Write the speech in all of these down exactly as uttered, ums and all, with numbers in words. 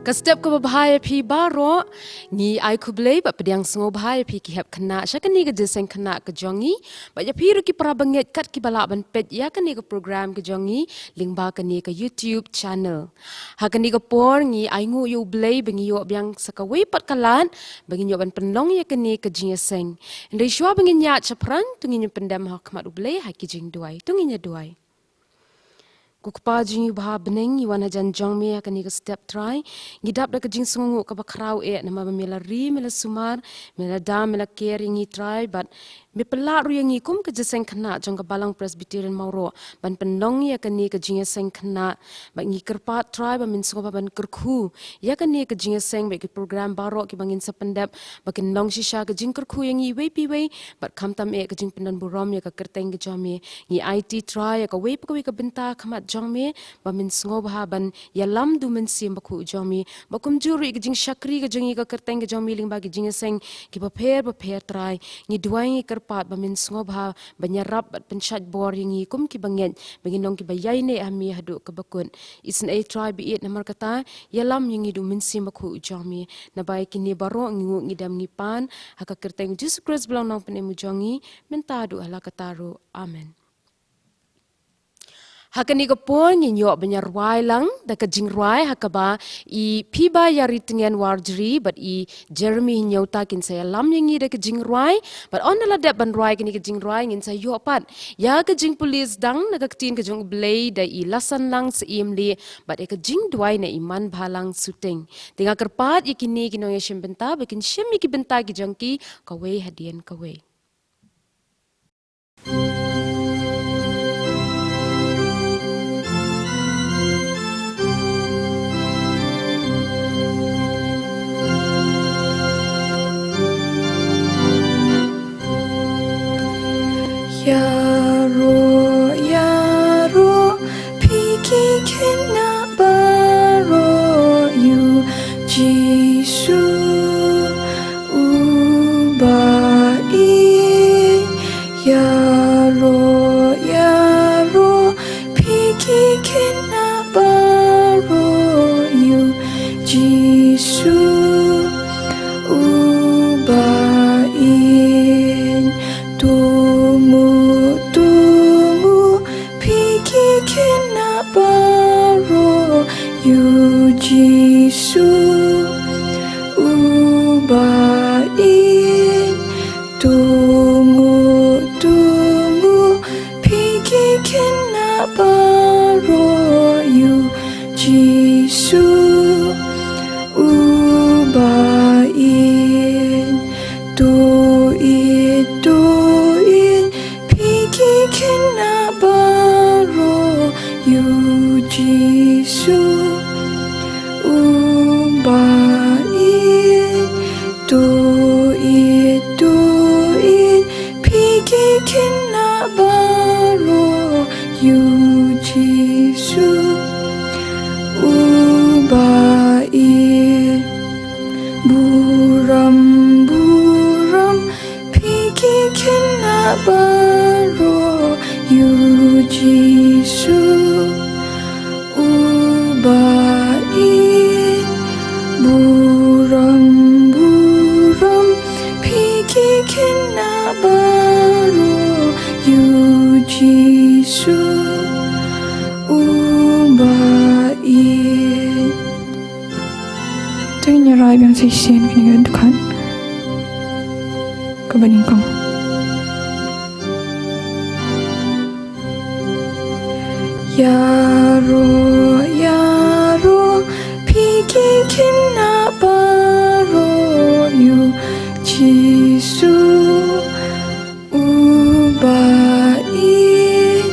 Ka step kaba bha ïa phi baroh, ngi ai khublei bad pdiang sngewbha ïa phi ki hep khynnah sha kane ka jingïaseng khynnah ka jong ngi, bad ïa phi ruh ki para bangeit kat kiba lah ban peit ïa kane ka program ka jong ngi lyngba kane ka YouTube channel. Ha kane ka por ngi ainguh ïa U Blei ba ngi ïoh biang sa kawei pat ka lad ba ngin ïoh ban pynlong ïa kane ka jingïaseng. Hynrei shuwa ba ngin ïaid shaphrang, to ngin ïa pyndem ha khmat U Blei ha ki jingduwai. To ngin ïa duwai. Ko Kpa jong ngi uba ha bneng, ngi wan hajan jong me ha kane ka step Trai. Ngi dap da ka jingsngewnguh kaba khraw eh namar ba me la ri, me la sumar, me la da, me la ker ïa ngi Trai, bad me pynlah ruh ïa ngi kum ka jingïaseng khynnah jong ka Balang Presbyterian Mawroh ban pynlong ïa kane ka jingïaseng khynnah. Bad ngi kyrpad Trai ba men sngewbha ban kyrkhu ïa kane ka jingïaseng bad ki program baroh kiba ngin sa pyndep, ba kin long shisha ka jingkyrkhu ïa ngi iwei pa iwei, bad khamtam eh ka jingpynban burom ïa ka kyrteng ka jong me. Ngi aiti Trai ïa kawei pa kawei ka bynta ha khmat jong me, ba men sngewbha ban ïalam da U Mynsiem Bakhuid jong me, ba kumjuh ruh ïa ka jingshakri ka jong ngi ha ka kyrteng ka jong me lyngba ki jingïaseng kiba pher bapher Trai. Ngi duwai, ngi kyrpad ba men sngewbha ban ïarap bad pynshait bor ïa ngi kum ki bangeit, ba ngin long kiba ïaineh ha me haduh kaba kut. Isynei Trai, baieit namar kata, ïalam ïa ngi da U Mynsiem Bakhuid jong me. Naba ïa kine baroh ngi nguh, ngi dem, ngi pan ha ka kyrteng U Jisu Khrist ba long Nongpynim u jong ngi, mynta haduh hala katta ruh. Amen. Ha kane ka por ngin ïoh ban ïa rwai lang da ka jingrwai ha kaba i Phiba Ïaritngen Warjri bad i Jeremy Hynñiewta kin sa ïalam ïa ngi da ka jingrwai. Bad ynda la dep ban rwai kane ka jingrwai, ngin sa ïoh pat ïa ka jingpule sdang na ka Ktien ka jong U Blei da i Lasanlang Syiemlieh bad ïa ka jingduwai na i Manbhalang Suting. Te nga kyrpad ïa kine ki nongïashim bynta ba kin shim ïa ki bynta ki jong ki kawei hadien kawei. Ïaroh, ïaroh, phi ki khynnah baroh ïa u Jisu uba ïeit. Ïaroh, ïaroh, phi ki khynnah baroh ïa u Jisu uba ïeit. To nguh, to nguh, phi ki khynnah baroh ïa u Jisu uba ïeit. To nguh, to nguh, phi ki khynnah baroh ïa u Jisu uba ïeit. To ïeit, to ïeit, phi ki khynnah baroh ïa u Jisu uba ïeit. To ïeit, to ïeit, phi ki khynnah baroh ïa u Jisu uba ïeit. Burom, burom, phi ki khynnah baroh ïa u Jisu uba ïeit. Burom, burom, phi ki khynnah baroh ïa u Jisu uba ïeit. To ngin ïa rai biang shisien kane ka dkhot kaba nyngkong. Ïaroh, ïaroh, phi ki khynnah baroh ïa u Jisu uba ïeit.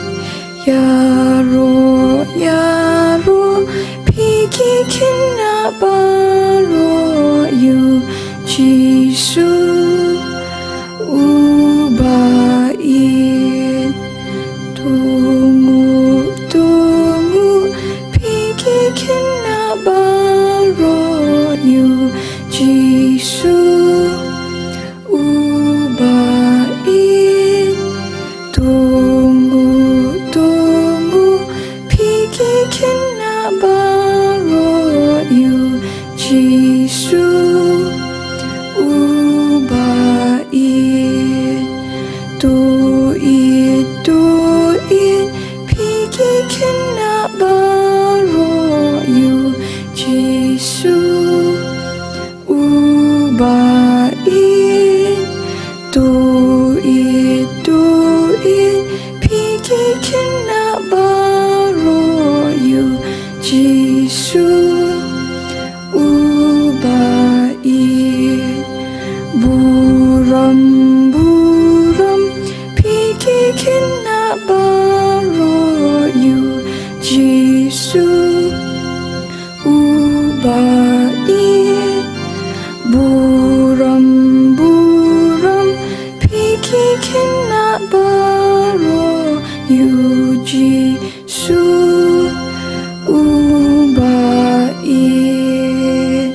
Ïaroh, ïaroh, phi ki khynnah baroh ïa u Jisu uba ïeit. To nguh, to nguh, phi ki khynnah baroh ïa u Jisu uba ïeit. To nguh, to nguh, phi ki khynnah baroh ïa u Jisu uba ïeit, burom burom phi ki khynnah baroh ïa u Jisu uba ïeit, burom burom phi ki khynnah baroh ïa u Jisu uba ïeit.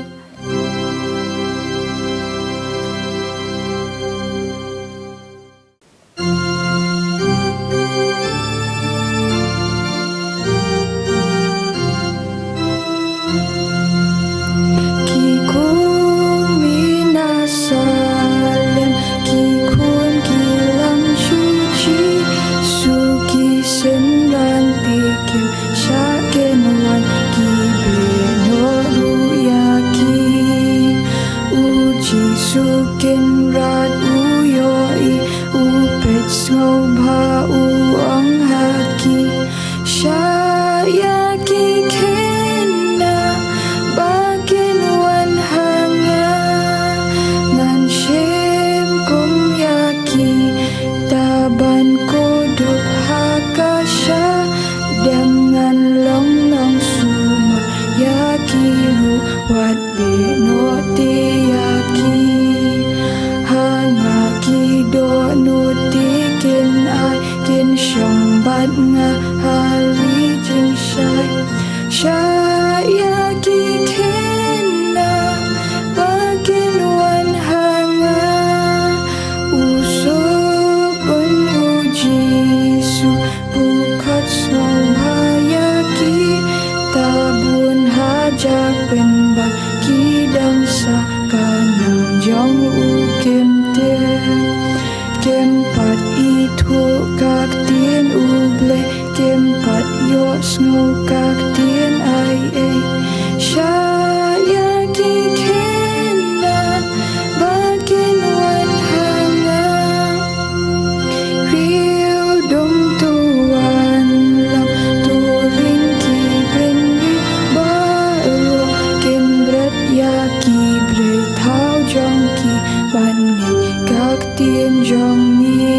Ki kmie na Salem, ki khun ki lam shu Jisu, ki synran te kim shah kin wan, ki beh noh ruh ïa ki. U Jisu Kynrad u ïohi, u peit sngewbha, u ong ha ki, shah ïa ki khynnah ba kin wan ha nga. Ngan shim kum ïa kita ban kdup ha ka shadem, ngan long nongsumar ïa ki ruh, wat beh noh te ïa ki. Ha nga ki dohnud te kin ai, kin shong bad nga ha ri jingshai. Shah ïa ki khynnah ba kin wan ha nga. U Soh bun u Jisu, u khot sngewbha ïa kita bun hajar pynban, ki dang sah ka nam jong u kim tip. Kim pat ithuh ka ktien U Blei, kim pat ïohsngew ka ktien ei ei. Shah ïa ki khynnah ba kin wan ha nga. Riew dum to wanlam, to ring ki bynriew baroh, kin bret ïa ki briew thaw jong ki ban ngeit ka ktien jong ngi.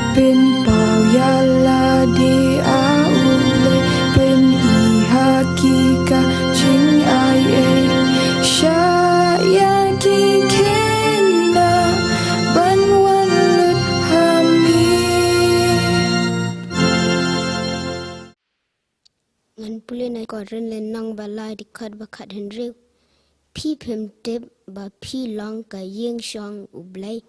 Pynpaw ïa lade, A U Blei, pyni ha ki ka jingai ei. Shah ïa ki khynnah ban wan lut ha me. Ngan pule na Korinth lynnong ba lai, dkhot ba khathynriew. Phi phim tip ba phi long ka ïing shong U Blei,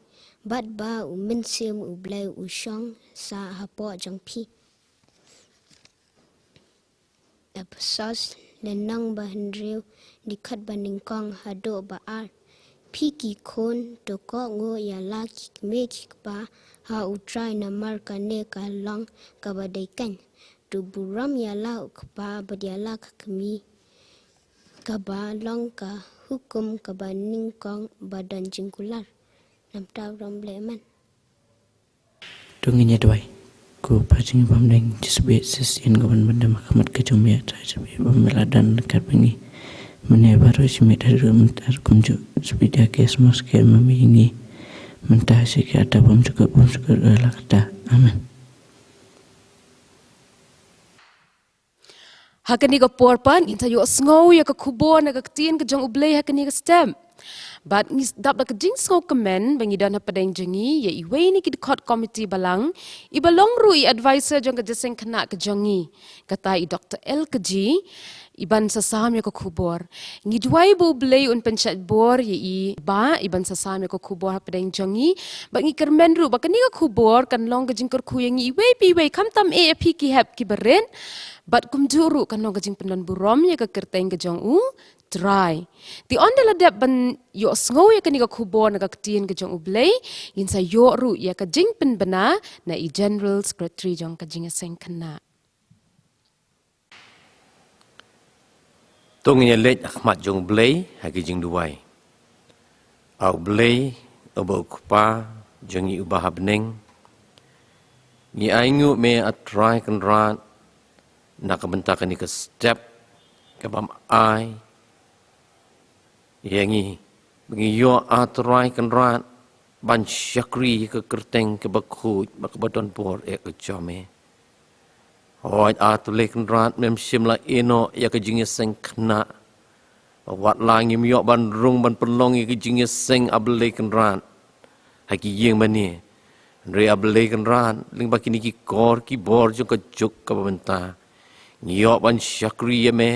bad ba U Mynsiem U Blei u shong sah hapoh jong phi. Ephesos lynnong ba hynriew, dkhot ba nyngkong haduh ba ar. Phi ki khun, to kohnguh ïa la ki kmie ki kpa ha U Trai, namar kane ka long kaba dei keiñ. To burom ïa la u kpa bad ïa la ka kmie, kaba long ka hukum kaba nyngkong ba don jingkular. Namar u Blei, amen. To ngin ïa duwai. Ko Pa jong ngi ba ha bneng, shisha shisien ka ban ban da ma ka mat ka jong me, Trai, shisha ba me la don ryngkat bad ngi mynne baroh shi miet haduh mynta, kumjuh shisha ïa ka Christmas ka em ma me ïa ngi mynta, shisha ka ta bym jukut bym jukut ïa la kata. Amen. Ha kane ka por pat ngin sa ïohsngew ïa ka khubor na ka ktien ka jong U Blei ha kane ka step. Bad ngi dap da ka jingsngewkmen ba ngi don hapdeng jong ngi ïa iwei na ki dkhot komiti balang, iba long ruh i advisor jong ka jingïaseng khynnah ka jong ngi, kata i Doktor L K G, iban sa sam ïa ka khubor. Ngi duwai ba U Blei un pynshait bor ïa i ba iban sa sam ïa ka khubor hapdeng jong ngi. Bad ngi kyrmen ruh ba kane ka khubor kan long ka jingkyrkhu ïa ngi iwei pa iwei, khamtam eh ïa phi ki hep ki barit. Bad kumjuh ruh kan long ka jingpynlong burom ïa ka kyrteng ka jong U Trai. Te ynda la dep ban ïohsngew ïa kane ka khubor na ka ktien ka jong U Blei, ngin sa ïoh ruh ïa ka jingpynbna na i General Secretary jong ka jingïaseng khynnah. To ngin ïa leit ha khmat jong U Blei ha ki jingduwai. A U Blei, uba U Kpa jong ngi uba ha bneng, ngi ainguh me, A Trai Kynrad, na ka bynta kane ka step kaba ym ai ïa ngi ba ngin ïoh, A Trai Kynrad, ban shakri ïa ka kyrteng kaba khuid bad kaba don bor eh ka jong me. Hooid, A Blei Kynrad, mem shym la ïehnoh ïa ka jingïaseng khynnah. Wat la ngim ïoh ban rung ban pynlong ïa ka jingïaseng, A Blei Kynrad, ha ki ïing mane. Hynrei, A Blei Kynrad, lyngba kine ki kor ki bor jong ka juk kaba mynta, ngi ïoh ban shakri ïa me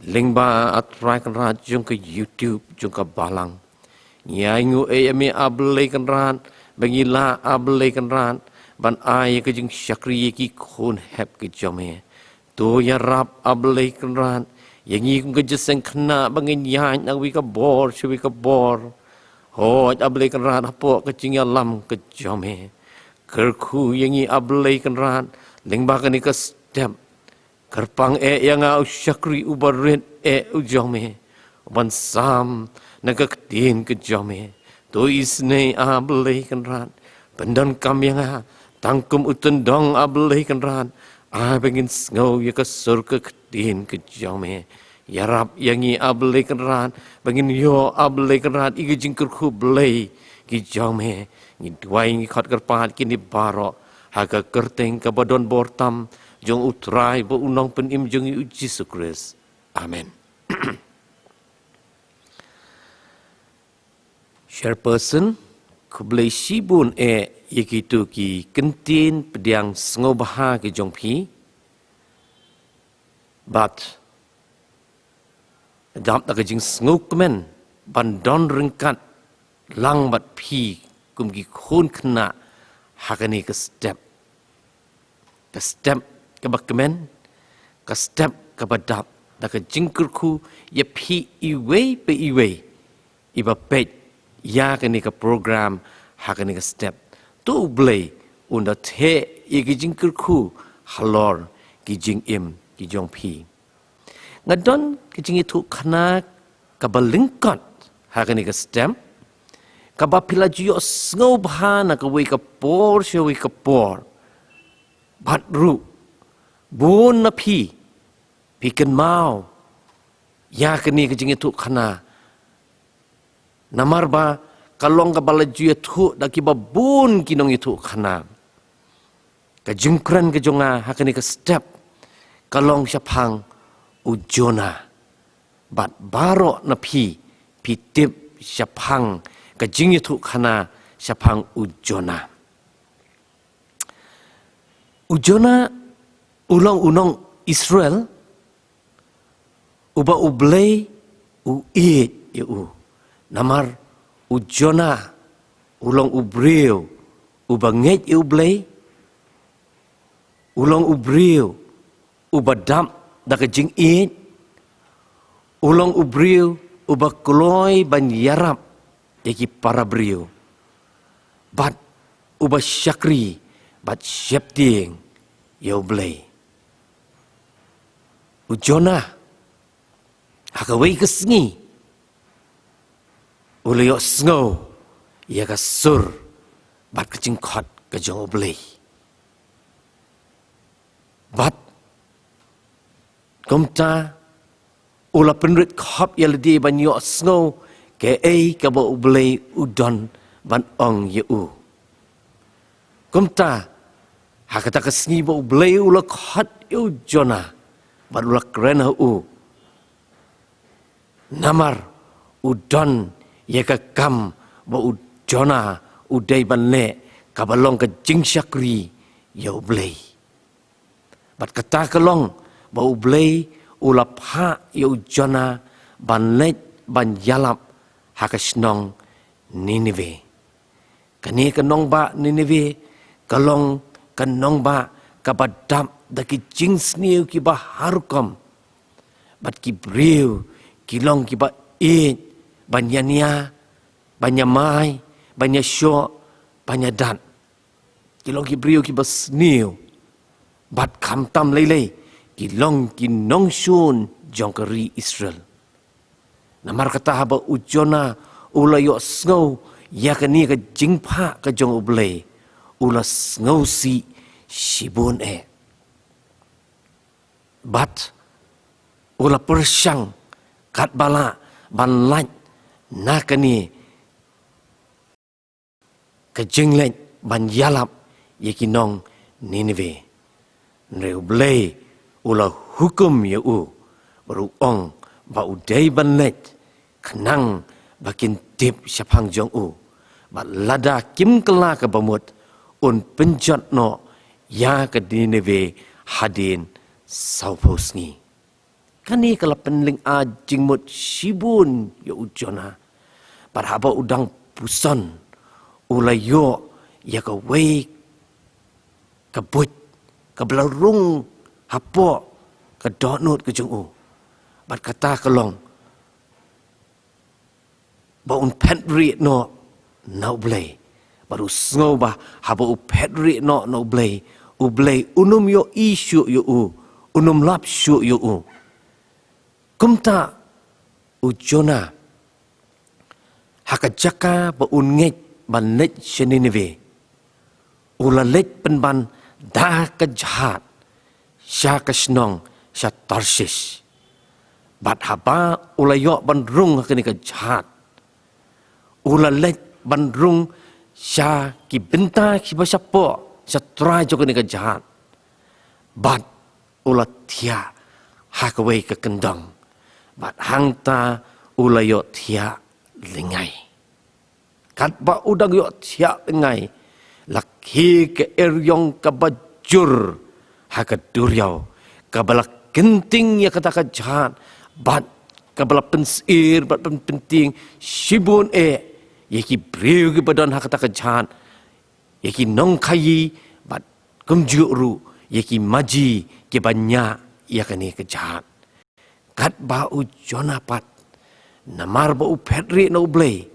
lyngba, A Trai Kynrad, jong ka YouTube jong ka Balang. Ngi ainguh ïa me, A Blei Kynrad, ba ngi lah, A Blei Kynrad, ban ai ïa ka jingshakri ïa ki khun hep ki jong me. To ïarap, A Blei Kynrad, ïa ngi kum ka jingïaseng khynnah ba ngin ïaid na kawei ka bor sha kawei ka bor. Hooid, A Blei Kynrad, hapoh ka jingïalam ka jong me. Kyrkhu ïa ngi, A Blei Kynrad, lyngba kane ka step. Kyrpang eh ïa nga, u shakri uba rit eh u jong me, uban sam na ka ktien ka jong me. To isynei, A Blei Kynrad, pyndonkam ïa nga tang kum u tyndong, A Blei Kynrad, ai ba ngin sngew ïa ka sur ka ktien ka jong me. Ïarap ïa ngi, A Blei Kynrad, ba ngin ïoh, A Blei Kynrad, ïa ka jingkyrkhu Blei ki jong me. Ngi duwai, ngi khot kyrpad kine baroh ha ka kyrteng kaba don bor tam jong U Trai bad U Nongpynim jong ngi, U Jisu Khrist. Amen. Chairperson, khublei shibun eh ïa kito ki kyntien pdiang sngewbha ki jong phi. Bad dap da ka jingsngewkmen ban don ryngkat lang bad phi kum ki khun khynnah ha kane ka step. Ka step kaba kmen, ka step kaba dap da ka jingkyrkhu ïa phi iwei pa iwei iba peit ïa kane ka program ha kane ka step. To U Blei un da theh ïa ki jingkyrkhu halor ki jingim ki jong phi. Nga don ka jingïathuhkhana kaba lyngkot ha kane ka step, kaba phi la ju ïohsngew bha na kawei ka por sha kawei ka por. Bad ruh, bun na phi, phi kynmaw ïa kane ka jingïathuhkhana. Namar ba ka long kaba la ju ïathuh da kiba bun ki nongïathuhkhana. Ka jingkren ka jong nga ha kane ka step ka long shaphang u Jonah. Bad baroh na phi, phi tip shaphang ka jingïathuhkhana shaphang u Jonah. U Jonah u long u nong Israel uba U Blei u ïeit ïa u. Namar u Jonah u long u briew uba ngeit ïa U Blei, u long u briew uba dap da ka jingïeit, u long u briew uba kloi ban ïarap ïa ki para briew, bad uba shakri bad sheptieng ïa U Blei. U Jonah, ha kawei ka sngi, u la ïohsngew ïa ka sur bad ka jingkhot ka jong U Blei. Bad kumta u la pynrit khop ïa lade ban ïohsngew kaei kaba U Blei u don ban ong ïa u. Kumta, ha kata ka sngi ba U Blei u la khot ïa u Jonah bad u la kren ha u, namar u don ïa ka kam ba u Jonah u dei ban leh, kaba long ka jingshakri ïa U Blei. Bad kata ka long ba U Blei u la phah ïa u Jonah ban leit ban ïalap ha ka shnong Nineveh. Kane ka nongbah Nineveh ka long ka nongbah kaba dap da ki jingsniew kiba har rukom, bad ki briew ki long kiba ïeit ban ïania, ban ïamai, ban ïashoh, ban ïadat. Ki long ki briew kiba sniew. Bad khamtam lei lei, ki long ki nongshun jong ka ri Israel. Namar kata, haba u Jonah u la ïohsngew ïa kane ka jingphah ka jong U Blei, u la sngewsih shibun eh. Bad u la pyrshang katba lah ban lait na kane ka jingleit ban ïalap ïa ki nong Ninive. Hynrei U Blei u la hukum ïa u, bad u ong ba u dei ban leit khnang ba kin tip shaphang jong u, bad lada kim kylla kaba mut, un pynjot noh ïa ka Ninive hadien sawphew sngi. Kane ka la pynlyngngoh jingmut shibun ïa u Jonah. Bad haba u dang puson, u la ïoh ïa kawei ka buit kaba la rung hapoh ka dohnud ka jong u. Bad kata ka long ba un phet rieh noh na U Blei. Bad u sngew ba haba u phet rieh noh na U Blei, U Blei un ym ïohi shuh ïa u, un ym lap shuh ïa u. Kumta u Jonah, ha ka jaka ba un ngeit ban leit sha Ninive, u la leit pynban da ka jhad sha ka shnong, sha Tarshish. Bad haba u la ïoh ban rung ha kane ka jhad, u la leit ban rung sha ki bynta kiba shapoh, sha trai jong kane ka jhad. Bad u la thiah ha kawei ka kyndong. Bad hangta u la ïoh thiah lyngngai. Katba u dang ïoh thiah lyngngai, la khie ka eriong kaba jur ha ka duriaw, kaba la kynting ïa kata ka jhad, bad kaba la pynsyier bad pynpynting shibun eh ïa ki briew kiba don ha kata ka jhad, ïa ki nongkhaïi, bad kumjuh ruh ïa ki maji kiba ñiah ïa kane ka jhad. Katba u Jonah pat, namar ba u phet rieh na U Blei,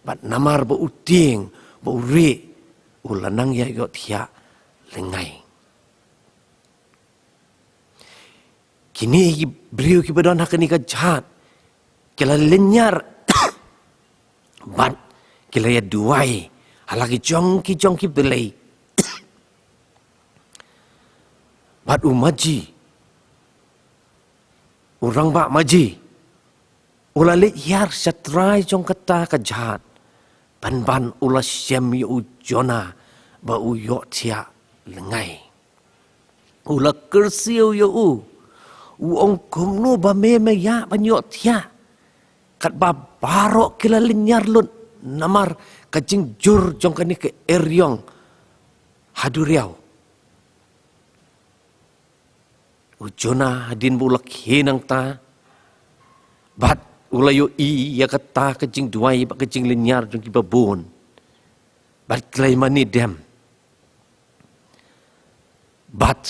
bad namar ba u tieng, ba u rieh, u la nang ïa ïoh thiah lyngngai. Kine ki briew kiba don ha kane ka jhad, ki la lynñiar bad ki la ïa duwai ha la ki jong ki jong ki blei. Bad u maji, u rangbah maji, u la leit hiar sha trai jong kata ka jhad, pynban u la shem ïa u Jonah ba u ïoh thiah lyngngai. U la kyrsiew ïa u, u ong, kumno ba me me ïa ban ïoh thiah, katba baroh ki la lynñiar lut namar ka jingjur jong kane ka eriong ha duriaw. U Jonah hadien ba u la khie nangta, bad u la ïohi ïa kata ka jingduwai bad ka jinglynñiar jong kiba bun, bad ki la ïa mane dem. Bad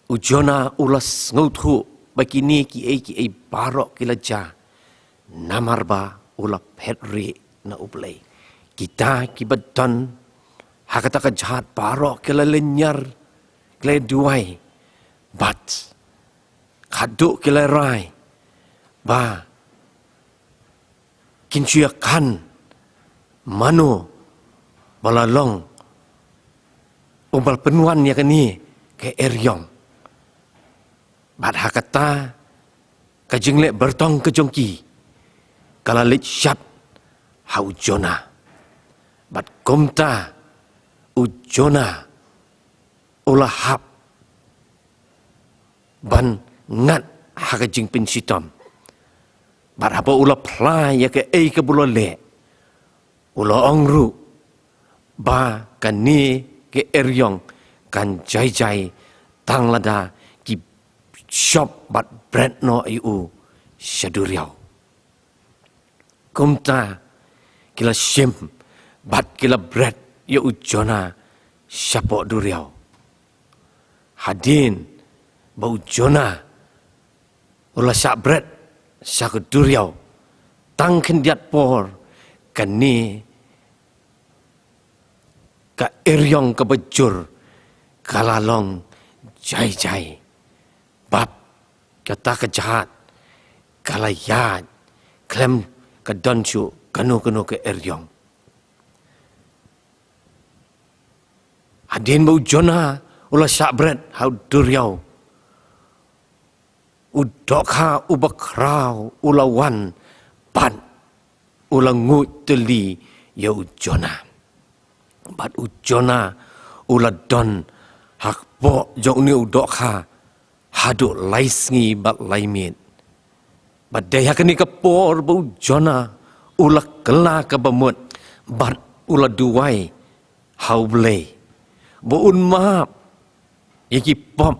u Jonah u la sngewthuh ba kine kiei kiei baroh ki la jia namar ba u la phet rieh na U Blei. Kita kiba don ha kata ka jhad baroh ki la lynñiar, ki la duwai, bad khadduh ki la rai ba kin shu ïa khan mano ba la long uba la pynwan ïa kane ka eriong. Bad ha kata ka jingleh byrtong ka jong ki, ka la leit shad ha u Jonah. Bad kumta u Jonah u la hap ban ngat ha ka jingpynshitom. Bad haba u la phla ïa kaei kaba u la leh, u la ong ruh ba kane ka eriong kan jai jai tang lada ki shop bad bret noh ïa u sha duriaw. Kumta ki la shim bad ki la bret ïa u Jonah shapoh duriaw. Hadien ba u Jonah u la shah bret sha ka duriaw, tang khyndiat por kane ka eriong kaba jur ka la long jai jai. Bad kata ka jhad ka la ïaid khlem ka don shuh kano kano ka eriong. Hadien ba u Jonah u la shah bret ha u duriaw, u dohkha uba khraw u la wan bad u la nguid tylli ïa u Jonah. Bad u Jonah u la don ha kpoh jong une u dohkha haduh lai sngi bad lai miet. Bad dei ha kane ka por ba u Jonah u la kylla kaba mut bad u la duwai ha U Blei ba un map ïa ki pop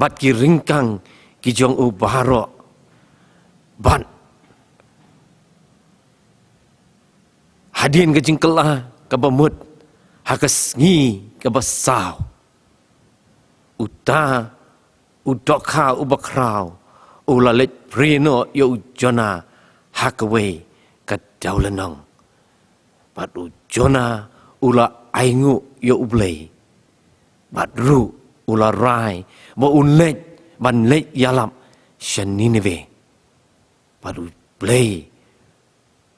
bad ki ryngkang ki jong u baroh. Bad hadien ka jingkylla kaba mut ha ka sngi kaba saw, uta u dohkha uba khraw u la leit prie noh ïa u Jonah ha kawei ka dewlynnong. Bad u Jonah u la ainguh ïa U Blei. Bad ruh u la rai ba un leit ban leit ïalap sha Nineveh. Bad U Blei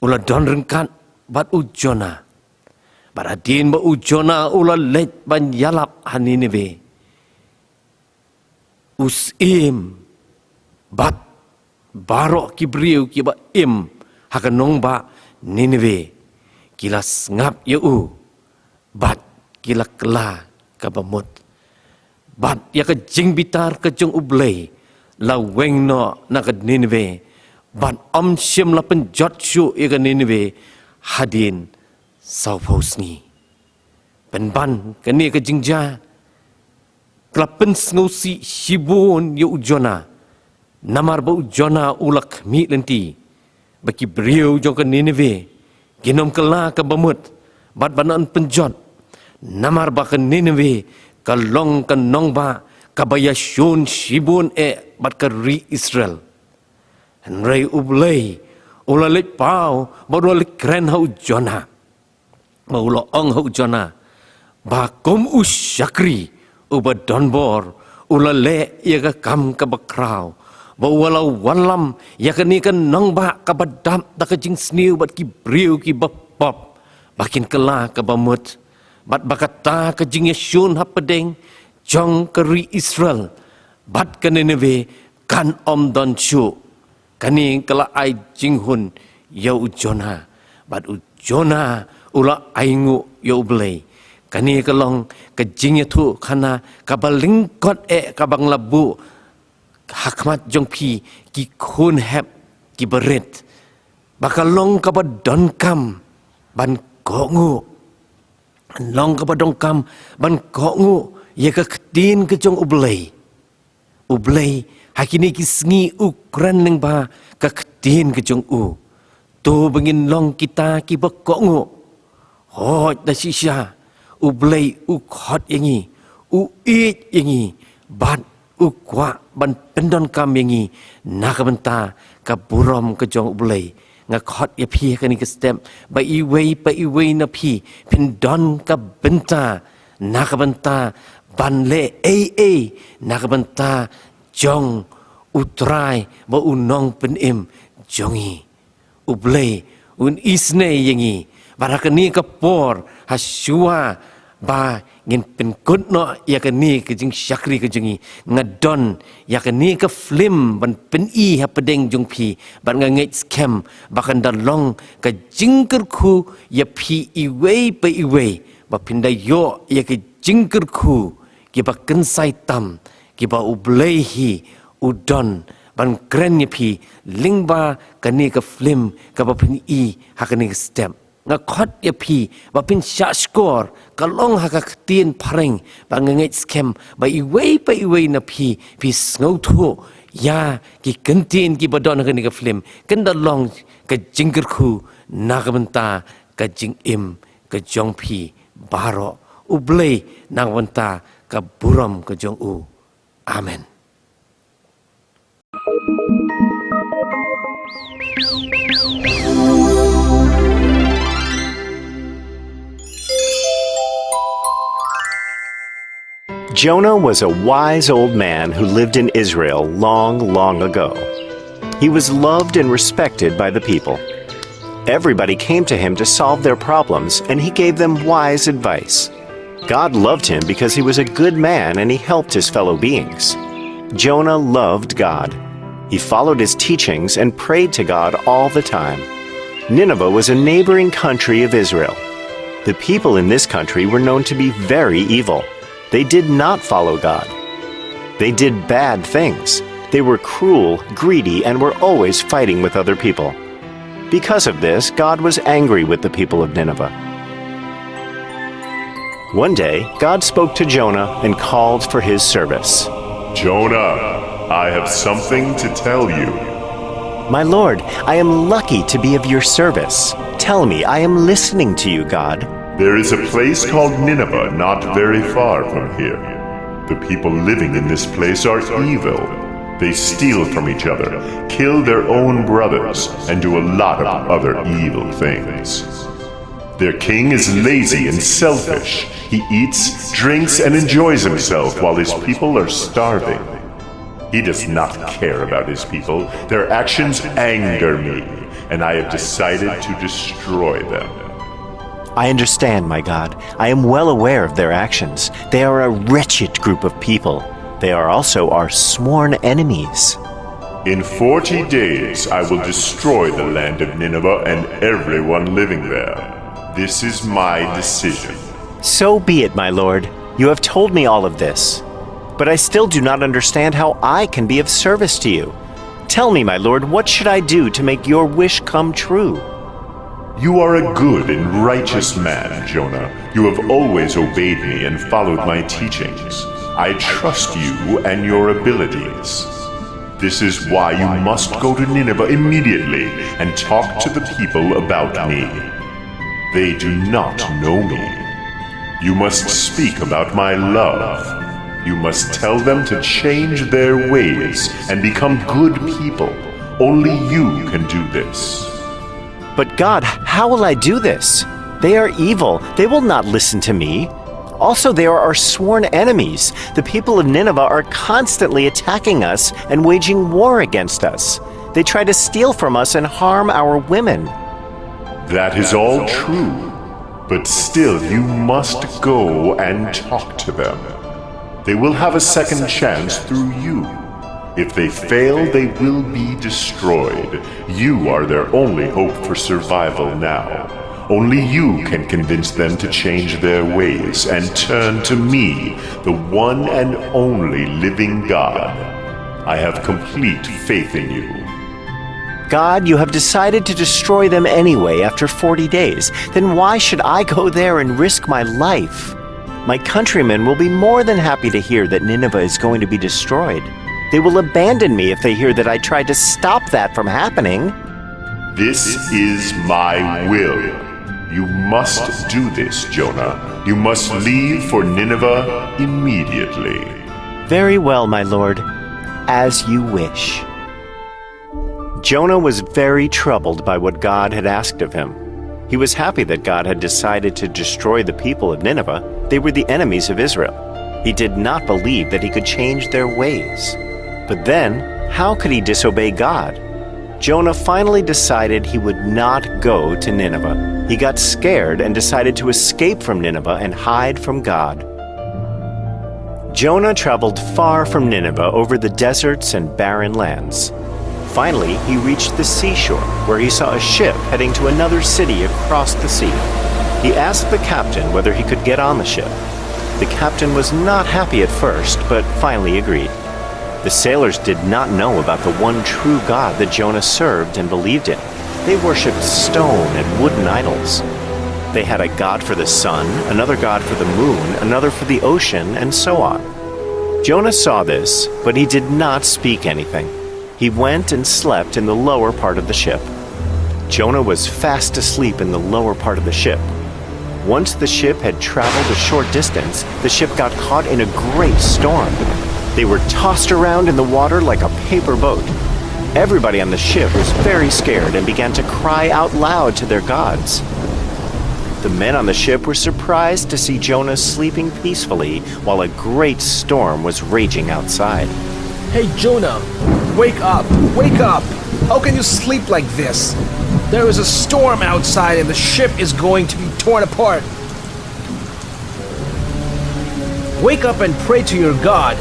u la don ryngkat bad u Jonah. Bad hadien ba u Jonah u la leit ban ïalap ha Nineveh, u syiem bad baroh ki briew kiba im ha ka nongbah Nineveh ki la sngap ïa u bad ki la kylla kaba mut. Bad ïa ka jingbitar ka jong U Blei la weng noh na ka Nineveh, bad ym shym la pynjot shuh ïa ka Nineveh hadien sawphew sngi. Pynban kane ka jingjia ka la pynsngewsih shibun ïa u Jonah. Namar ba u Jonah u la khmih lynti ba ki briew jong ka Nineveh kin ym kylla kaba mut bad ban ym pynjot. Namar ba ka Nineveh ka long ka nongbah kaba ïashun shibun eh bad ka ri Israel. Hynrei U Blei u la leit paw bad u la leit kren ha u Jonah. Ba u la ong ha u Jonah ba kum u shakri uba donbor u la leh ïa ka kam kaba khraw, ba u la wallam ïa kane ka nongbah kaba dap da ka jingsniew bad ki briew kiba pop ba kin kylla kaba mut, bad ba kata ka jingïashun hapdeng jong ka ri Israel bad ka Nineveh kan ym don shuh. Kane ka la ai jinghun ïa u Jonah, bad u Jonah u la ainguh ïa U Blei. Kane ka long ka jingïathuhkhana kaba lyngkot eh kaba nga la buh ha khmat jong phi ki khun hep kiba rit, ba ka long kaba donkam ban kohnguh. Long kaba donkam ban kohnguh ïa ka ktien ka jong U Blei. U Blei, ha kine ki sngi u kren lyngba ka ktien ka jong u. To ba ngin long kita kiba kohnguh. Hooid, da shisha U Blei u khot ïa ngi, u ïeit ïa ngi, bad u kwah ban pyndonkam ïa ngi na ka bynta ka burom ka jong U Blei. Nga khot ïa phi ha kane ka step ba iwei pa iwei na phi phin don ka bynta na ka bynta ban leh ei ei na ka bynta jong U Trai bad U Nongpynim jong ngi. U Blei un isynei ïa ngi. Bad ha kane ka por, ha shuwa ba ngin pynkut noh ïa kane ka jingshakri ka jong ngi, nga don ïa kane ka film ban pyni hapdeng jong phi, bad nga ngeit skhem ba kan da long ka jingkyrkhu ïa phi iwei pa iwei, ba phin da ïoh ïa ka jingkyrkhu kiba kynsai tam, kiba U Blei hi u don ban kren ïa phi lyngba kane ka film kaba phin i ha kane ka step. Nga khot ïa phi ba phin shah shkor, ka long ha ka ktien phareng, ba nga ngeit skhem ba iwei pa iwei na phi phi sngewthuh ïa ki kyntien kiba don ha kane ka film, kan da long ka jingkyrkhu na ka bynta ka jingim ka jong phi baroh. U Blei na ka bynta ka burom ka jong u. Amen. Jonah was a wise old man who lived in Israel long, long ago. He was loved and respected by the people. Everybody came to him to solve their problems, and he gave them wise advice. God loved him because he was a good man and he helped his fellow beings. Jonah loved God. He followed his teachings and prayed to God all the time. Nineveh was a neighboring country of Israel. The people in this country were known to be very evil. They did not follow God. They did bad things. They were cruel, greedy, and were always fighting with other people. Because of this, God was angry with the people of Nineveh. One day, God spoke to Jonah and called for his service. Jonah, I have something to tell you. My Lord, I am lucky to be of your service. Tell me, I am listening to you, God. There is a place called Nineveh not very far from here. The people living in this place are evil. They steal from each other, kill their own brothers, and do a lot of other evil things. Their king is lazy and selfish. He eats, drinks, and enjoys himself while his people are starving. He does not care about his people. Their actions anger me, and I have decided to destroy them. I understand, my God. I am well aware of their actions. They are a wretched group of people. They are also our sworn enemies. In forty days, I will destroy the land of Nineveh and everyone living there. This is my decision. So be it, my Lord. You have told me all of this. But I still do not understand how I can be of service to you. Tell me, my Lord, what should I do to make your wish come true? You are a good and righteous man, Jonah. You have always obeyed me and followed my teachings. I trust you and your abilities. This is why you must go to Nineveh immediately and talk to the people about me. They do not know me. You must speak about my love. You must tell them to change their ways and become good people. Only you can do this. But God, how will I do this? They are evil. They will not listen to me. Also, they are our sworn enemies. The people of Nineveh are constantly attacking us and waging war against us. They try to steal from us and harm our women. That is all true, but still you must go and talk to them. They will have a second chance through you. If they fail, they will be destroyed. You are their only hope for survival now. Only you can convince them to change their ways and turn to me, the one and only living God. I have complete faith in you. God, you have decided to destroy them anyway after forty days. Then why should I go there and risk my life? My countrymen will be more than happy to hear that Nineveh is going to be destroyed. They will abandon me if they hear that I tried to stop that from happening. This is my will. You must do this, Jonah. You must leave for Nineveh immediately. Very well, my lord. As you wish. Jonah was very troubled by what God had asked of him. He was happy that God had decided to destroy the people of Nineveh. They were the enemies of Israel. He did not believe that he could change their ways. But then, how could he disobey God? Jonah finally decided he would not go to Nineveh. He got scared and decided to escape from Nineveh and hide from God. Jonah traveled far from Nineveh over the deserts and barren lands. Finally, he reached the seashore, where he saw a ship heading to another city across the sea. He asked the captain whether he could get on the ship. The captain was not happy at first, but finally agreed. The sailors did not know about the one true God that Jonah served and believed in. They worshipped stone and wooden idols. They had a god for the sun, another god for the moon, another for the ocean, and so on. Jonah saw this, but he did not speak anything. He went and slept in the lower part of the ship. Jonah was fast asleep in the lower part of the ship. Once the ship had traveled a short distance, the ship got caught in a great storm. They were tossed around in the water like a paper boat. Everybody on the ship was very scared and began to cry out loud to their gods. The men on the ship were surprised to see Jonah sleeping peacefully while a great storm was raging outside. Hey, Jonah, wake up! Wake up! How can you sleep like this? There is a storm outside and the ship is going to be torn apart. Wake up and pray to your God.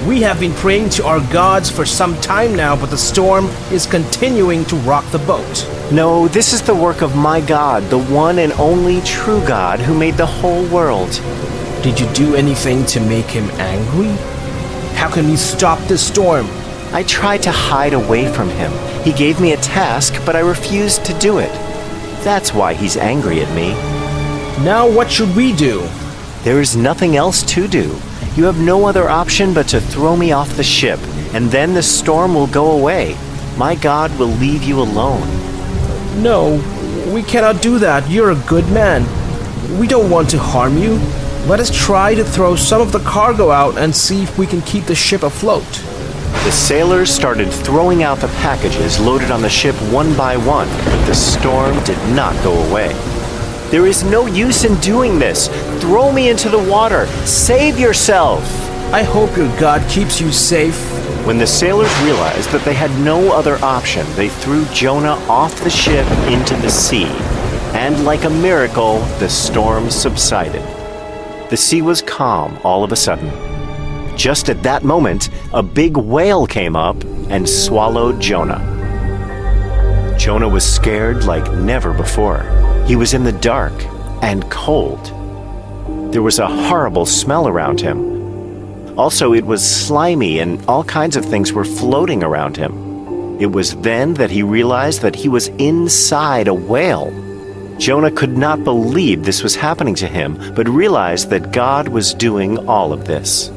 We have been praying to our gods for some time now, but the storm is continuing to rock the boat. No, this is the work of my God, the one and only true God who made the whole world. Did you do anything to make him angry? How can we stop this storm? I tried to hide away from him. He gave me a task, but I refused to do it. That's why he's angry at me. Now, what should we do? There is nothing else to do. You have no other option but to throw me off the ship, and then the storm will go away. My God will leave you alone. No, we cannot do that. You're a good man. We don't want to harm you. Let us try to throw some of the cargo out and see if we can keep the ship afloat. The sailors started throwing out the packages loaded on the ship one by one, but the storm did not go away. There is no use in doing this. Throw me into the water. Save yourself. I hope your God keeps you safe. When the sailors realized that they had no other option, they threw Jonah off the ship into the sea. And like a miracle, the storm subsided. The sea was calm all of a sudden. Just at that moment, a big whale came up and swallowed Jonah. Jonah was scared like never before. He was in the dark and cold. There was a horrible smell around him. Also, it was slimy and all kinds of things were floating around him. It was then that he realized that he was inside a whale. Jonah could not believe this was happening to him, but realized that God was doing all of this.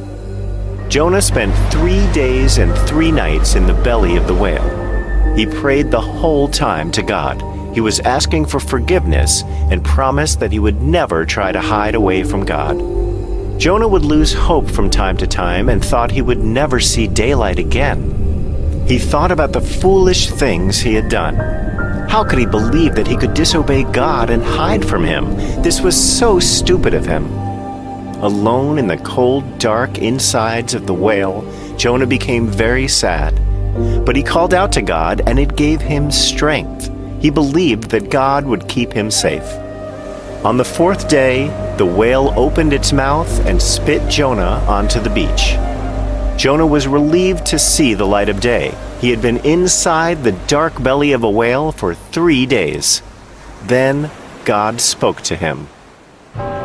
Jonah spent three days and three nights in the belly of the whale. He prayed the whole time to God. He was asking for forgiveness and promised that he would never try to hide away from God. Jonah would lose hope from time to time and thought he would never see daylight again. He thought about the foolish things he had done. How could he believe that he could disobey God and hide from him? This was so stupid of him. Alone in the cold, dark insides of the whale, Jonah became very sad. But he called out to God, and it gave him strength. He believed that God would keep him safe. On the fourth day, the whale opened its mouth and spit Jonah onto the beach. Jonah was relieved to see the light of day. He had been inside the dark belly of a whale for three days. Then God spoke to him.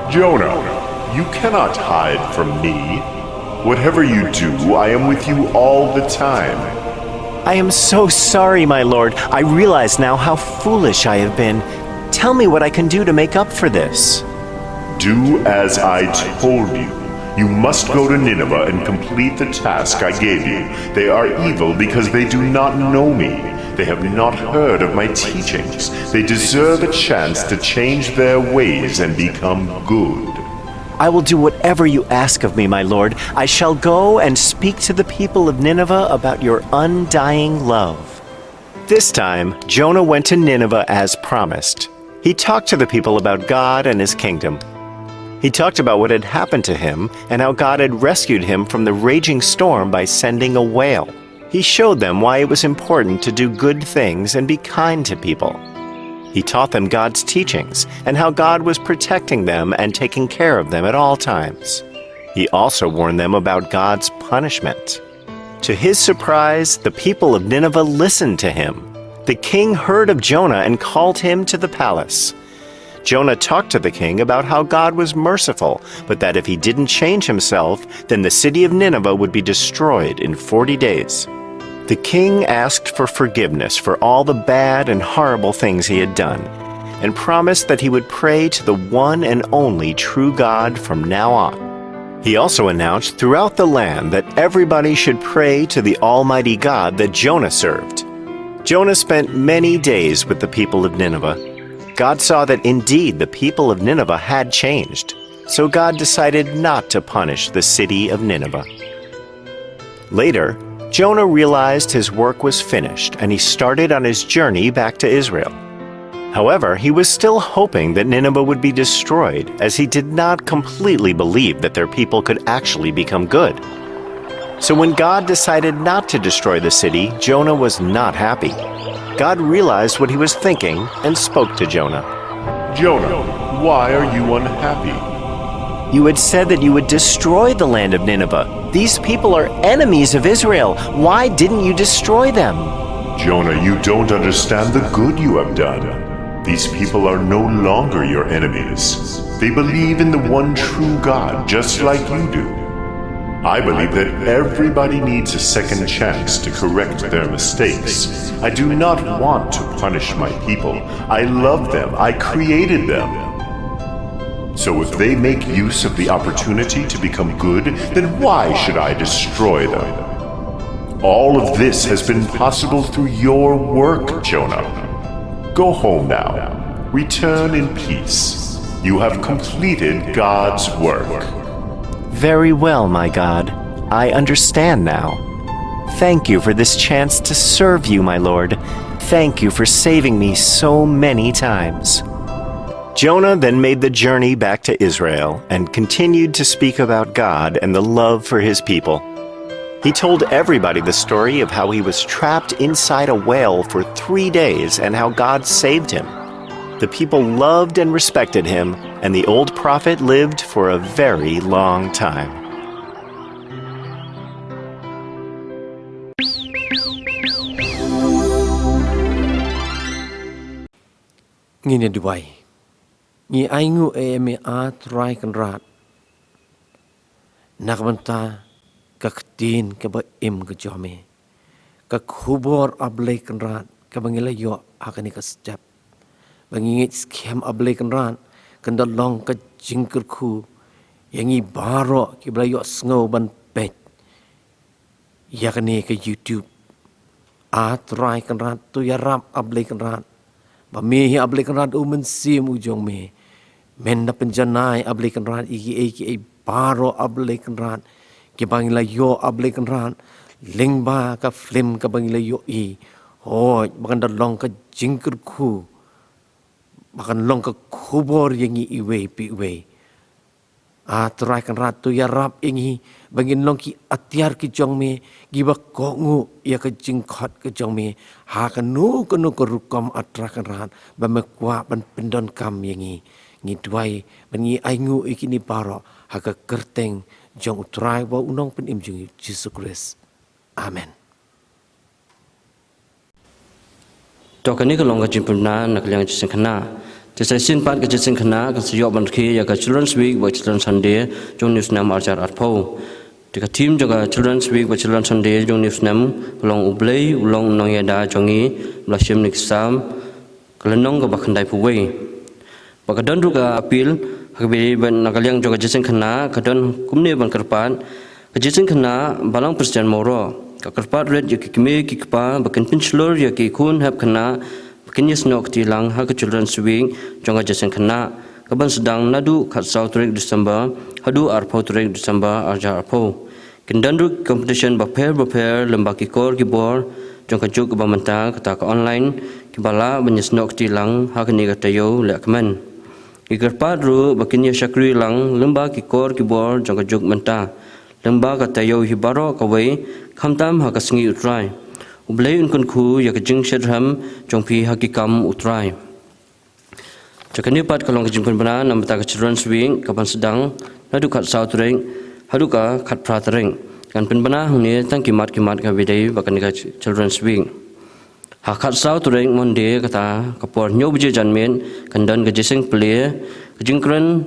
Jonah, you cannot hide from me. Whatever you do, I am with you all the time. I am so sorry, my lord. I realize now how foolish I have been. Tell me what I can do to make up for this. Do as I told you. You must go to Nineveh and complete the task I gave you. They are evil because they do not know me. They have not heard of my teachings. They deserve a chance to change their ways and become good. I will do whatever you ask of me, my lord. I shall go and speak to the people of Nineveh about your undying love. This time, Jonah went to Nineveh as promised. He talked to the people about God and his kingdom. He talked about what had happened to him and how God had rescued him from the raging storm by sending a whale. He showed them why it was important to do good things and be kind to people. He taught them God's teachings and how God was protecting them and taking care of them at all times. He also warned them about God's punishment. To his surprise, the people of Nineveh listened to him. The king heard of Jonah and called him to the palace. Jonah talked to the king about how God was merciful, but that if he didn't change himself, then the city of Nineveh would be destroyed in forty days. The king asked for forgiveness for all the bad and horrible things he had done, and promised that he would pray to the one and only true God from now on. He also announced throughout the land that everybody should pray to the Almighty God that Jonah served. Jonah spent many days with the people of Nineveh. God saw that indeed the people of Nineveh had changed, so God decided not to punish the city of Nineveh. Later, Jonah realized his work was finished and he started on his journey back to Israel. However, he was still hoping that Nineveh would be destroyed, as he did not completely believe that their people could actually become good. So when God decided not to destroy the city, Jonah was not happy. God realized what he was thinking and spoke to Jonah. Jonah, why are you unhappy? You had said that you would destroy the land of Nineveh. These people are enemies of Israel. Why didn't you destroy them? Jonah, you don't understand the good you have done. These people are no longer your enemies. They believe in the one true God, just like you do. I believe that everybody needs a second chance to correct their mistakes. I do not want to punish my people. I love them. I created them. So if they make use of the opportunity to become good, then why should I destroy them? All of this has been possible through your work, Jonah. Go home now. Return in peace. You have completed God's work. Very well, my God. I understand now. Thank you for this chance to serve you, my Lord. Thank you for saving me so many times. Jonah then made the journey back to Israel and continued to speak about God and the love for his people. He told everybody the story of how he was trapped inside a whale for three days and how God saved him. The people loved and respected him, and the old prophet lived for a very long time. Ngin ïa duwai. Ngi ainguh ïa me, A Trai Kynrad, na ka bynta ka ktien kaba im ka jong me, ka khubor, A Blei Kynrad, kaba ngi la ïoh ha kane ka step. Ba ngi ngeit skhem, A Blei Kynrad, kan da long ka jingkyrkhu ïa ngi baroh kiba la ïohsngew ban peit ïa kane ka YouTube. A Trai Kynrad, to ïarap, A Blei Kynrad, ba me hi, A Blei Kynrad, U Mynsiem u jong me, men da pynjanai, A Blei Kynrad, ïa kiei kiei baroh, A Blei Kynrad, kiba ngi la ïoh, A Blei Kynrad, lyngba ka film kaba ngi la ïohi. Hooid, ba kan da long ka jingkyrkhu, ba kan long ka khubor ïa ngi iwei pa iwei. A Trai Kynrad, to ïarap ïa ngi ba ngin long ki atiar ki jong me, kiba kohnguh ïa ka jingkhot ka jong me ha kano kano ka rukom, A Trai Kynrad, ba me kwah ban pyndonkam ïa ngi. Ngi duwai ba ngi ainguh ïa kine baroh ha ka kyrteng jong U Trai bad U Nongpynim jong ngi, Jisu Khrist. Amen. To, kane ka long ka jingpynbna na ka liang ka jingïaseng khynnah. Te sa shisien pat ka jingïaseng khynnah kan sa ïoh ban rkhie ïa ka Children's Week bad Children's Sunday jong une u snem ar hajar arphew. Te ka theme jong ka Children's Week bad Children's Sunday jong une u snem ka long U Blei u long u nongïada jong ngi, ba la shim na ki Salm ka lynnong kaba khyndaiphew wei. Bad ka don ruh ka appeal ha kaba ïadei bad na ka liang jong ka jingïaseng khynnah, ka don kumne ban kyrpad. Ka jingïaseng khynnah Balang Prestian Mawroh ka kyrpad rit ïa ki kmie ki kpa ba kin pynshlur ïa ki khun hep khynnah ba kin ïasnoh kti lang ha ka Children's Week jong ka jingïaseng khynnah, kaban sdang naduh khatsaw tarik December haduh arphew tarik December ar hajar arphew. Kin don ruh ki competition bapher bapher lyngba ki kor ki bor jong ka juk kaba mynta, kata ka online, kiba lah ban ïasnoh kti lang ha kane ka taïew lehkmen. Ngi kyrpad ruh ba kin ïa shakri lang lyngba ki kor ki bor jong ka juk mynta, lyngba ka taïew hi baroh kawei, khamtam ha ka sngi U Trai. U Blei un kyrkhu ïa ka jingshitrhem jong phi ha ki kam U Trai. Te kane pat ka long ka jingpynbna na ka bynta ka Children's Week kaban sdang naduh khatsaw tarik haduh ka khatphra tarik. Ngan pynbna hangne tang ki mat ki mat kaba ïadei bad kane ka Children's Week. Ha khatsaw tarik Monday, kata ka por hynñiew baje janmiet, kan don ka jingïaseng plie, ka jingkren,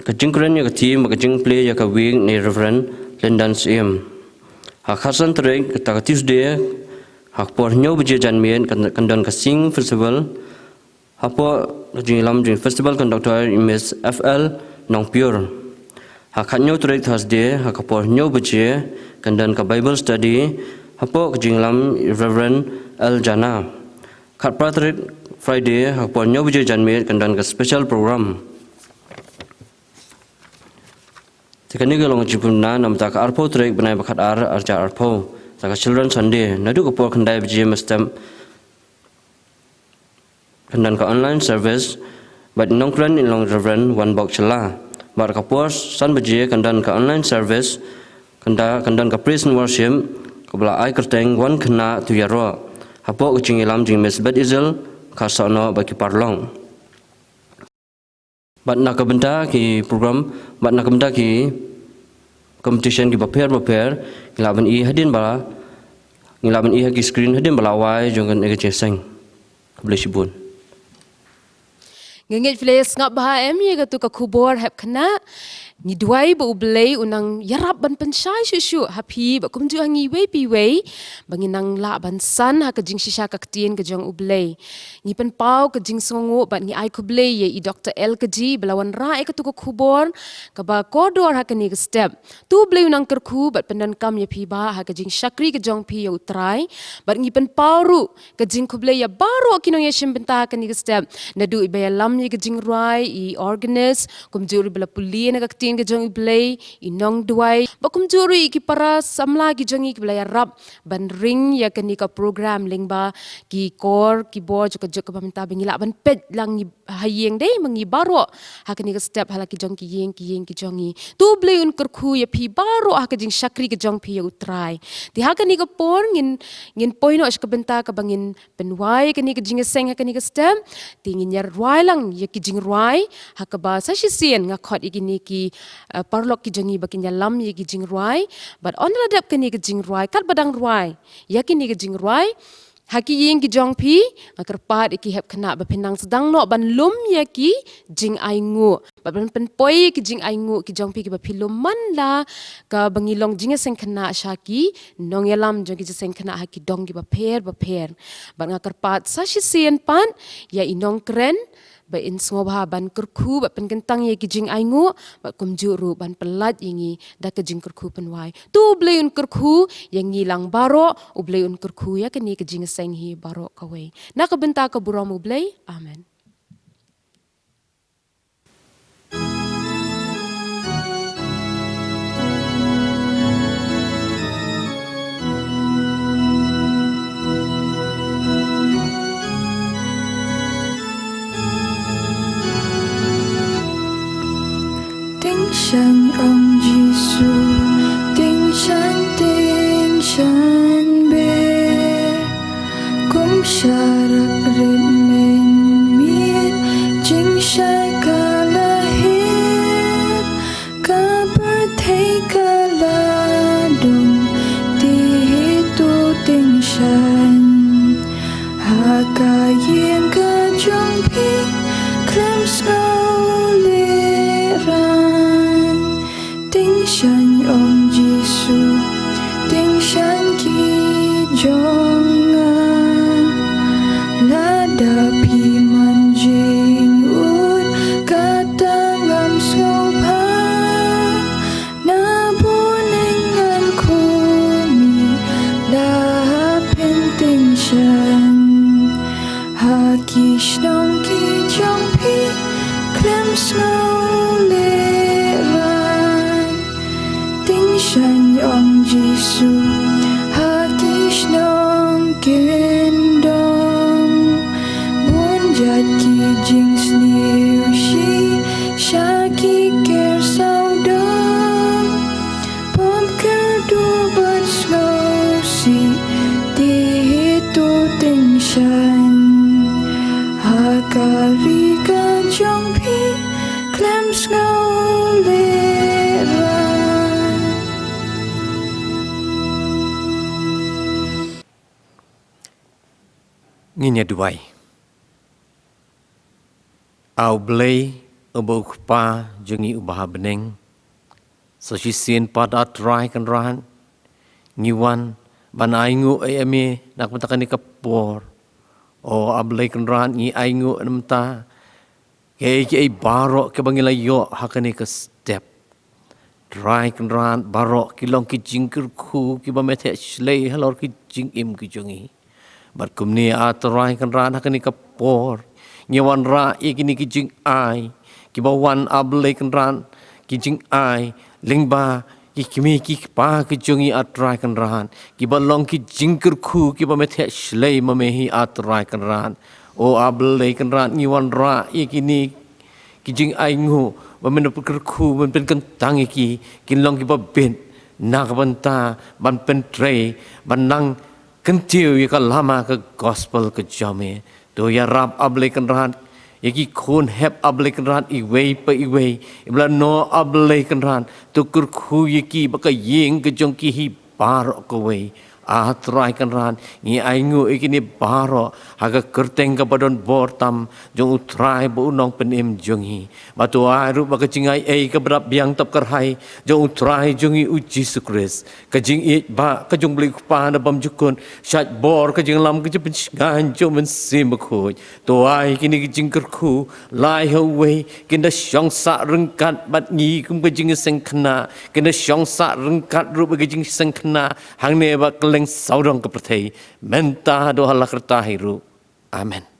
ka jingkren ïa ka theme bad ka jingplie ïa ka week na i Reverend Lyndon Syiem. Ha khatsan tarik, kata ka Tuesday, ha ka por hynñiew baje janmiet, kan, kan don ka Sing Festival. Hapoh ka jingïalam jong i Festival Conductor i Miss F L Nongpyiur. Ha khathynñiew tarik Thursday, ha ka por hynñiew baje, kan don ka Bible Study hapoh ka jingïalam i Reverend L Jana. Khatphra tarik Friday, ha ka por hynñiew baje janmiet, kan don ka special program. Te kane ka long ka jingpynbna na ka bynta ka arphew tarik bnai ba khatar, ar hajar arphew, kata ka Children Sunday, naduh ka por khyndai baje mynstep, kan don ka online service bad i nongkren i long Reverend Wanbok Shylla. Bad ha ka por san baje kan don ka online service, kan da, kan don ka praise and worship kaba la ai kyrteng Wan Khynnah To Ïaroh, hapoh ka jingïalam jong i Miss Beth Ezel Kharsaxnuh bad ki paralok. Bad na ka bynta ki program, bad na ka bynta ki competition kiba pher bapher, ngi lah ban ïohi hadien ba, ngi lah ban ïohi ha ki screen hadien ba la wai jong kane ka jingïaseng. Khublei shibun. Nga ngeit phi la sngap bha em ïa katu ka khubor hep khynnah. Ngi duwai ba U Blei un nang ïarap ban pynshai shuh shuh ha phi bad kumjuh ha ngi iwei pa iwei ba ngin nang lah ban san ha ka jingshisha ka ktien ka jong U Blei. Ngi pynpaw ka jingsngewnguh bad ngi ai khublei ïa i Doctor L K G ba la wanrah ïa katu ka khubor kaba kordor ha kane ka step. To U Blei un nang kyrkhu bad pyndonkam ïa phi bha ha ka jingshakri ka jong phi ïa U Trai. Bad ngi pynpaw ruh ka jingkhublei ïa baroh ki nongïashim bynta ha kane ka step. Naduh iba ïalam ïa ka jingrwai, i organist, kumjuh ruh iba la pule na ka ktien ka jong U Blei, i nongduwai, bad kumjuh ruh ïa ki para samla ki jong ngi kiba la ïarap ban ring ïa kane ka program lyngba ki kor, ki bor, jong ka juk kaba mynta ba ngi lah ban peit lang ngi ha ïing dei ma ngi baroh ha kane ka step ha la ki jong ki ïing, ki ïing ki jong ngi. To U Blei un kyrkhu ïa phi baroh ha ka jingshakri ka jong phi ïa U Trai. Te ha kane ka por ngin, ngin poi noh sha ka bynta kaba ngin pynwai ïa kane ka jingïaseng ha kane ka step. Te ngin ïa rwai lang ïa ki jingrwai ha kaba sa shisien nga khot ïa kine ki, eh, paralok ki jong ngi ba kin ïalam ïa ki jingrwai. Bad ynda la dep kane ka jingrwai, katba dang rwai ïa kine ki jingrwai, ha ki ïing ki jong phi, nga kyrpad ïa ki hep khynnah ba phin nang sdang noh ban lum ïa ki jingainguh. Bad ban pynpoi ïa ki jingainguh ki jong phi kiba phi lum man la kaba ngi long jingïaseng khynnah sha ki nongïalam jong ki jingïaseng khynnah ha ki dong kiba pher bapher. Bad nga kyrpad sa shisien pat ïa i nongkren, ba in sngewbha ban kyrkhu, bad pynkyntang ïa ki jingainguh, bad kumjuh ruh ban pyllait ïa ngi da ka jingkyrkhu pynwai. To U Blei un kyrkhu ïa ngi lang baroh, U Blei un kyrkhu ïa kane ka jingïaseng hi baroh kawei. Na ka bynta ka burom U Blei. Amen. Tyngshaiñ ong Jisu, tyngshaiñ, tyngshaiñ bha. Kum sharak rit mynmiet, jingshai ka la hiar, ka pyrthei ka la dum, te hi to tyngshaiñ. Ha ka ïing ka jong phi, khlem sngewlehrain. Tyngshaiñ ong Jisu, tyngshaiñ ki jong nga. Lada phi man jingud, kata ngam sngewbha. Na bun ngan khmih, la phin tyngshaiñ. Ha ki shnong ki jong phi, khlem sngewlehrain. Tyngshaiñ ong Jisu, ha ki shnong kyndong. Bun jait ki jingsngewsih, sha ki ker sawdong. Pop kyrduh bad sngewsih, te hi to tyngshaiñ. Ha ka ri ka jong phi, khlem sngewlehrain. Ngin ïa duwai. A U Blei, uba u Kpa jong ngi uba ha bneng. Sa shisien pat A Trai Kynrad, ngi wan ban ainguh ïa me na ka bynta kane ka por. O A Blei Kynrad, ngi ainguh na ka bynta kiei kiei baroh kiba ngi la ïoh ha kane ka step. Trai Kynrad, baroh ki long ki jingkyrkhu kiba me theh shlei halor ki jingim ki jong ngi. Bad kumne A Trai Kynrad, ha kane ka por ngi wanrah ïa kine ki jingai kiba wan, A Blei Kynrad, ki jingai lyngba ki kmie ki kpa ki jong ngi, A Trai Kynrad, kiba long ki jingkyrkhu kiba me theh shlei ma me hi, A Trai Kynrad. O A Blei Kynrad, ngi wanrah ïa kine ki jingainguh ba men kyrkhu, men pynkyntang ïa ki, kin long kiba bit na ka bynta ban pyntrei, ban nang kyntiew ïa ka lama ka gospel ka jong me. To ïarap, A Blei Kynrad, Ïa ki khun hep, A Blei Kynrad, iwei pa iwei, iba la noh, A Blei Kynrad, to kyrkhu ïa ki bad ka ïing ka jong ki hi baroh kawei. A Trai Kynrad, ngi ainguh ïa kine baroh ha ka kyrteng kaba don bor tam jong U Trai bad U Nongpynim jong ngi. Bad to ai ruh ba ka jingaiei kaba dap biang, tap kyrhai jong U Trai jong ngi U Jisu Khrist, ka jingïeit ba ka jong U Blei Kpa na bymjukut, shait bor ka jingïalam ka jingpynshngaiñ jong U Mynsiem Bakhuid, to ai kine ki jingkyrkhu lai ha uwei, kin da shong sah ryngkat bad ngi kum ka jingseng khynnah, kin da shong sah ryngkat ruh bad ka jingseng khynnah hangne bad kylleng sawdong ka pyrthei, mynta haduh hala karta hi ruh. Amen.